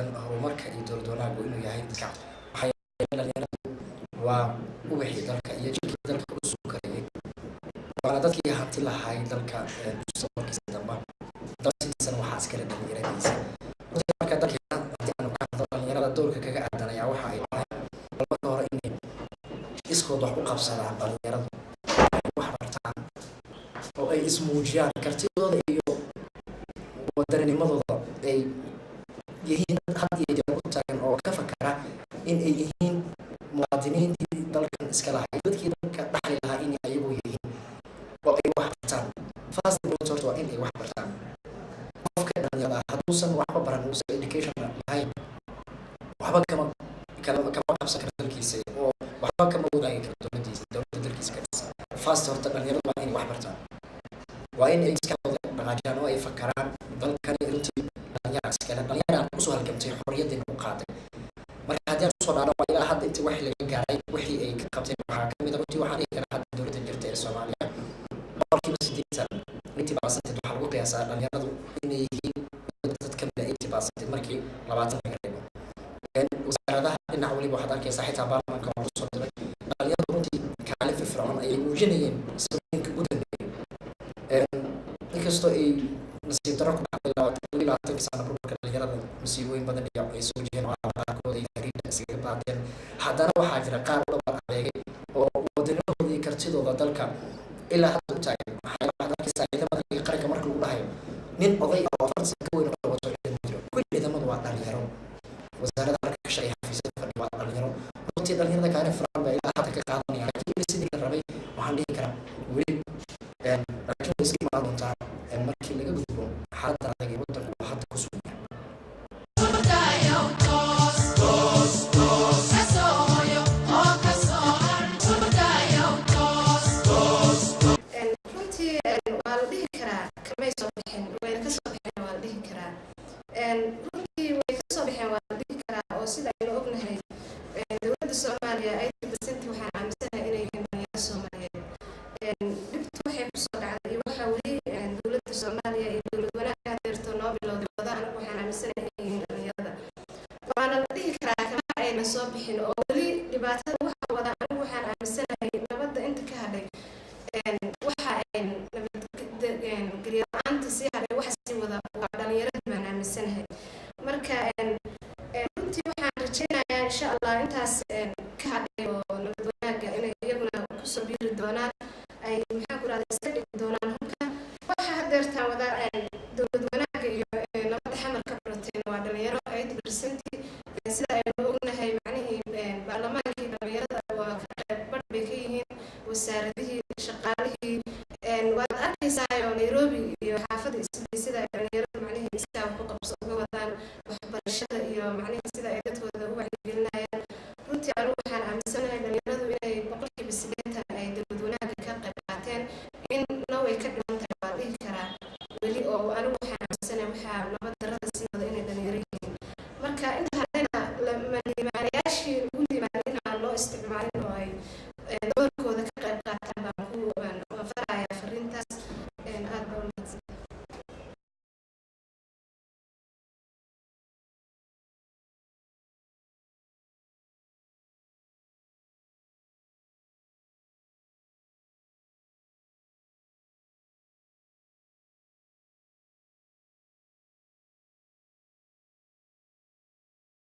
Aadan horumarka iyo dowlad wanaaggu inuu yahay dadka. Maxaa yeelay, dhalinyaradu waa ubaxii dalka iyo jiilkii dalka u soo karayay, waana dadkii hanti lahay dalka mustaqbalkiisa dambe. Dalkiisana waxaa iskale dhalinyaradiisa. Runtii marka dalkeena haddii aanu ka hadlo, dhalinyarada doorka kaga aadan ayaa waxa ay tahay bal marka hore inay iskood wax u qabsadaan dhalinyaradu, ay wax bartaan oo ay ismuujiyaan kartidooda iyo wadaninimadooda, ay yihiin dad had iyo jeer u taagan oo ka fakara in ay yihiin muwaadiniintii dalkan iska lahaa, dadkii dalka dhaxli lahaa inay ayagu yihiin oo ay wax bartaan. First point horta waa in ay wax bartaan. Qofka dhalinyarada ah hadduusan waxba baran, uusan education lahayn, waxba kama qabsan karo dalkiisa oo waxba kama wadaagi karo dowladiisa, dowladda dalkiisa ka dhisan. First horta dhalinyaradu waa inay wax bartaan, waa in ay iska dhaqaajiyaan oo ay fakaraan. Dalkani runtii dhalinyara iskale, dhalinyaraan usoo halgamtay, xorriyadiina u qaaday. Marka haddii aan usoo dhaadho ilaa hadda intii wax laga gaaray, wixii ay ka qabteen waxaa kamid a, runtii waxaan dhihi karaa hadda dowladda jirta ee Soomaaliya 80%, 80% waxaa lagu qiyaasaa dhalinyaradu inay yihiin dad kamid a 80% markii 20 laga reebo. Wasaaradaha dhinac waliba waxaad arkaysaa, xitaa baarlamaanka waa lagu soo diray dhalinyaradu. Runtii kaalin firfircoon ayay muujinayeen sanooyinka ugu dambeeyay, inkastoo ay nasiib darro ku dhacday 22-kii sano burburka. Dhalinyarada masiibooyin badan iyo ay soo wajaheen oo qaarkood ay tahriibta iskaga baateen, haddana waxaa jira qaar u dhabar adeegay oo wadanimadooda iyo kartidooda dalka ilaa hadda u taagan. Maxaa yeele, waxaad arkaysaa ciidamada iyo qaranka marka lagu dhahayo nin oday oo 40 sano ka weyn oo wato ciidan ma jiro. Kulli ciidamadu waa dhalinyaro, wasaaradda marka ka shaqeeya, xafiisyada fadhiya waa dhalinyaro. Runtii dhalinyarada kaalin furan baa ilaa hadda ka qaadanaya, laakiin weli sidii la rabay waxaan dhihi karaa weli, laakiin way iska imaan doontaa markii laga gudbo xaaladda adag ee waddanku uu hadda ku sugan yahay. Toos toos kasoo hoyo oo kasoo har hurdayow toos toos. Runtii waa la dhihi karaa kamay soo bixin, wayna kasoo bixeen waa la dhihi karaa. Runtii way kasoo bixeen waa la dhihi karaa, oo sida aynu ognahay dowladda Soomaaliya 80% waxaan aaminsanahay inay yihiin dhalinyaro Soomaaliyeed. Dhibtu waxay kusoo dhacday iyo waxaa weli dowladda Soomaaliya iyo dowlad wanaagga hadeerto noo bilowday wada, anigu waxaan aaminsanahay inay yihiin dhalinyarada. Waana la dhihi karaa kama ayna soo bixin, oo weli dhibaatada waxa wada, anigu waxaan aaminsanahay nabadda inta ka hadhay, waxa ay nabadgelyo la-aanta sii hadhay waxa sii wada waa dhalinyarada baan aaminsanahay. Marka runtii waxaan rajeynayaa insha Allah intaas ka hadhay oo nabad wanaagga inay iyaguna kusoo biiri doonaan, ay maxaan ku rahda iska dhigi doonaan hubka. Waxa hadeertaan wada dowlad wanaagga iyo nabadda Xamar ka barateen waa dhalinyaro 80%. Sida aynu ognahay, macnihii baarlamaankii dhalinyarada waa ka qayb badh bay ka yihiin, wasaaradihii, shaqaalihii waad arkaysaa Nairobi iyo xaafadda Islii sida ay dhalinyaradu macnihii iskaa wax u qabso uga wadaan waxbarashada iyo macnihii sida ay dadkooda u wacyigelinayaan. Runtii anigu waxaan aaminsanahay dhalinyaradu inay 80% ay dowlad wanaagga ka qayb qaateen, inna way ka dhiman tahay waa dhihi karaa weli, oo anigu waxaan aaminsanahay waxaa nabad darrada sii wada inay dhalinyaro yihiin. Marka inta